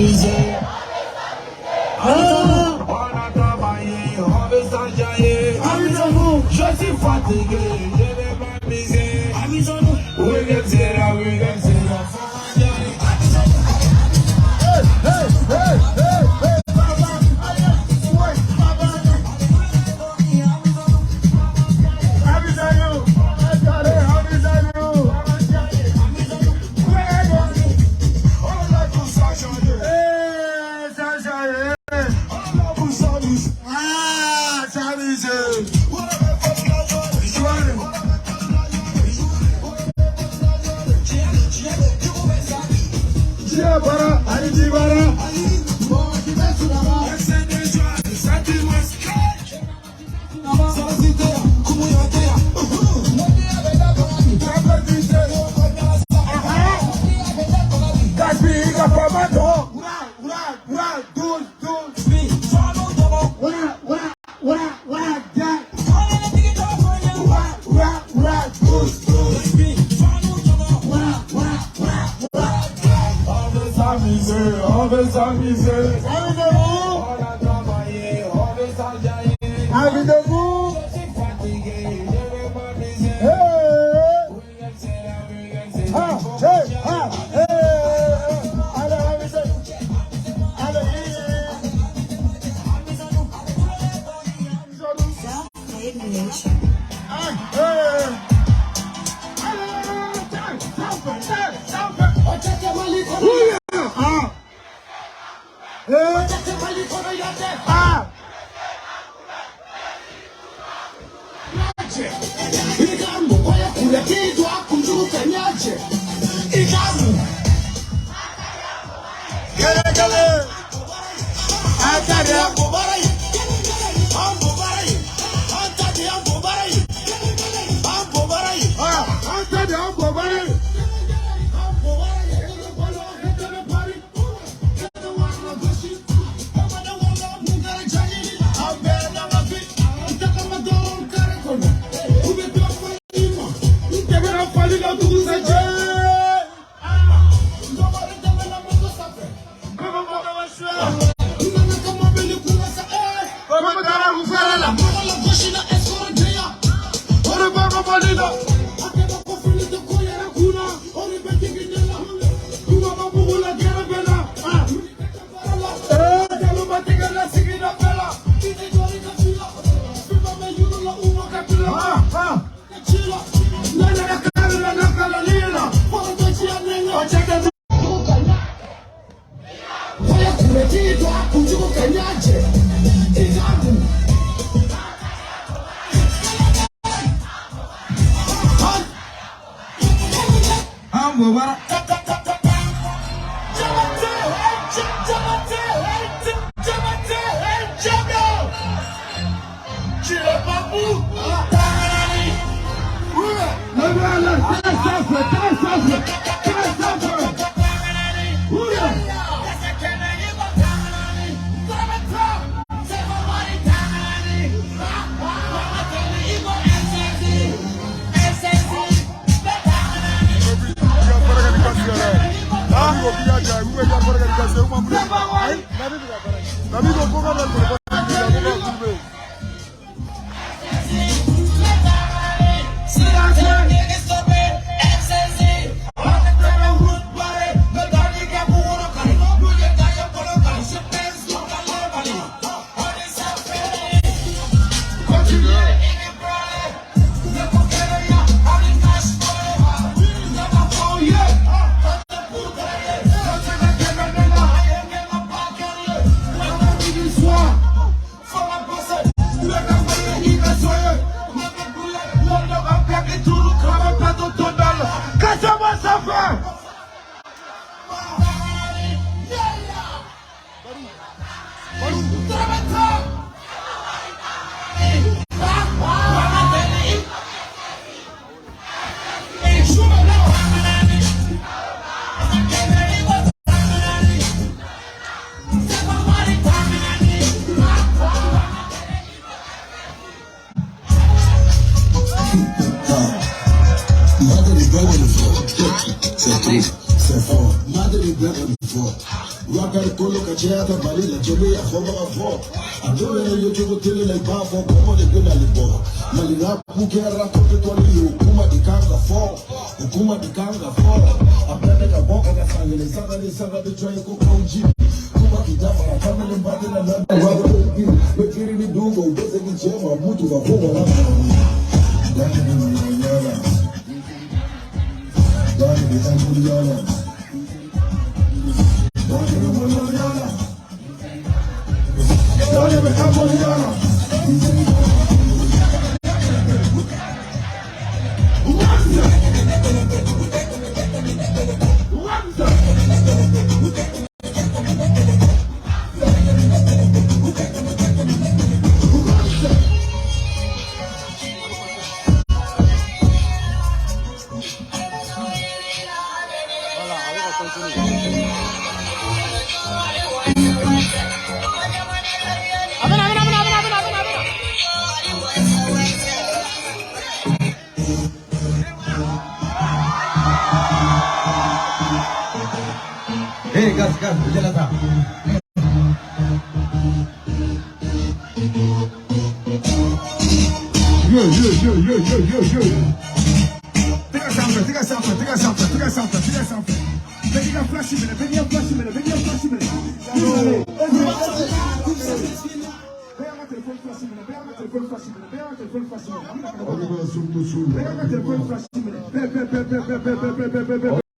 s'amuser. On a travaillé, on veut s'enjailler. Amusons-nous. Je suis fatigué, je vais m'amuser. Amusons-nous. Oui, c'est là, oui, c'est là. Hey, hey, hey, hey, baba, allez, ouais, baba. Amusons-nous. Allez, amusons-nous. Eh, s'enjailler. Ah, s'amuser. Bara, ali bara. On veut s'amuser. On a travaillé, on veut s'enjailler. Amusez-vous. Je suis fatigué, je vais m'amuser. Hey. Ah, hey, ah, hey. Allez, amusez. Allez. Ah, hey. Ah. Ah. C'est trop, c'est fort. Wakari kolo ka caya ta Mali la jeli a fɔbaga fɔ a dɔw yɛrɛ ye cogo tele la i b'a fɔ kɔngɔ de bɛ nali bɔ Mali rap kɛra côté tɔli ye o kuma de kan ka fɔ o kuma de kan ka fɔ a bɛɛ bɛ ka bɔ ka na san kelen sanga ni sanga bɛ jɔ ye ko kaw ji kuma k'i dafara kamalen ba tɛna lamɛn wa bɛ bɛ kiiri ni dun o bɛ segin cɛ ma mutu ka ko wala Dani bɛ yala Dani bɛ yala Dani bɛ yala Dani bɛ yala. Voilà, on va continuer. A bɛna, a bɛna, a bɛna, a bɛna, a bɛna, a bɛna. Eh, gas, gas, jalan tak? Yo, yo, yo, yo, yo, yo, yo. Tɛgɛ sanfɛ, tɛgɛ sanfɛ, tɛgɛ sanfɛ, tɛgɛ sanfɛ, tɛgɛ sanfɛ. Bɛɛ k'i ka flash minɛ, bɛɛ k'i ka flash minɛ, bɛɛ k'i ka flash minɛ. Bɛɛ y'an ka téléphone flash minɛ, bɛɛ y'an ka téléphone flash minɛ, bɛɛ y'an ka téléphone flash minɛ. An bɛna ka bɔ. Bɛɛ y'an ka téléphone flash minɛ. Bɛɛ, bɛɛ, bɛɛ, bɛɛ, bɛɛ, bɛɛ, bɛɛ, bɛɛ, bɛɛ, bɛɛ.